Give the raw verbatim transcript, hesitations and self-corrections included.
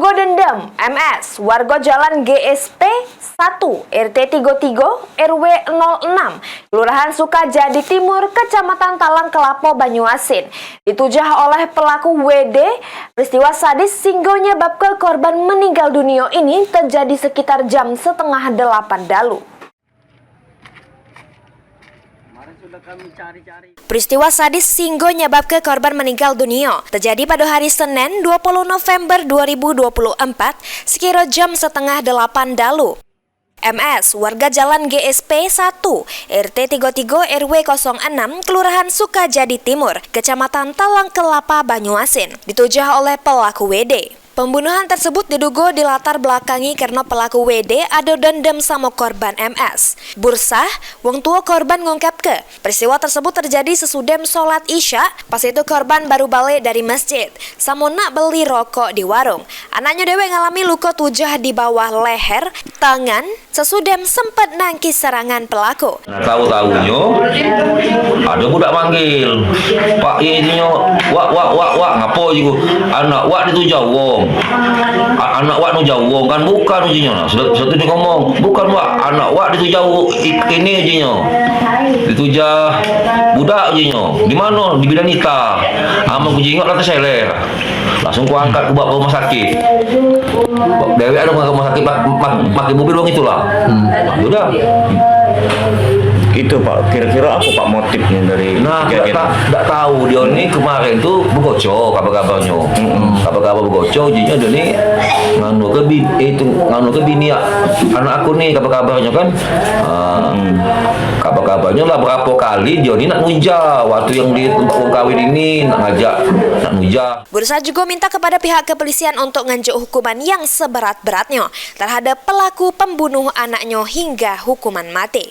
Kodendem M S, warga Jalan G S P satu, R T tiga tiga, R W nol enam, Kelurahan Sukajadi Timur, Kecamatan Talang Kelapa, Banyuasin, ditujah oleh pelaku W D. Peristiwa sadis singgo nyebabke korban meninggal dunia ini terjadi sekitar jam setengah delapan dalu. Peristiwa sadis singgo nyebabke korban meninggal dunia terjadi pada hari Senin, dua puluh November dua ribu dua puluh empat, sekira jam setengah delapan dalu. M S, warga Jalan G S P satu, R T tiga tiga, R W kosong enam, Kelurahan Sukajadi Timur, Kecamatan Talang Kelapa, Banyuasin, ditujah oleh pelaku W D. Pembunuhan tersebut diduga dilatar belakangi karena pelaku W D ada dendam sama korban M S. Bursah, wong tua korban ngungkapke, peristiwa tersebut terjadi sesudem sholat Isya, pas itu korban baru balik dari masjid, samo nak beli rokok di warung. Anaknya dewek ngalami luka tujah di bawah leher, tangan, sesudem sempat nangkis serangan pelaku. Nah, tahu-tahunya ada budak manggil, "Pak, ye, inyo, wak, wak, wak, wak, ngapo?" Jiku, "Anak wak ditujah wong." "A-, anak wak nujah wong kan?" "Bukan," ujinyo. Nah, sudah, sudah tu dia ngomong, "Bukan, wak, anak wak ditujah wo-, ik-, ini," ujinyo. "Ditujah budak," ujinyo. "Di mano?" "Di Bidanita." Amen ku jingok lah terseret. Langsung ku angkat, ku bawa ke rumah sakit. Dewek anu ke rumah sakit, mak-, mak-, makai mobil wong itulah. Hmm. Nah, sudah. Itu, Pak, kira-kira apa, Pak, motifnya dari... Nah, kira-kira dak ta-, dak tahu dia ni kemarin tu begoco kabar-kabarnyo. Hmm. Kabar-kabar begoco, jadinya dia ni nganu ke bi-, eh, itu, nganu ke bini a-, anak aku ni kabar-kabarnyo kan. Ah, hmm. Kabar-kabarnyo lah berapa kali dia ni nak nujah, waktu yang di tempat wong kawin ini nak ngajak, nak nujah. Bursah juga minta kepada pihak kepolisian untuk nganjuk hukuman yang seberat-beratnya terhadap pelaku pembunuh anaknya hingga hukuman mati.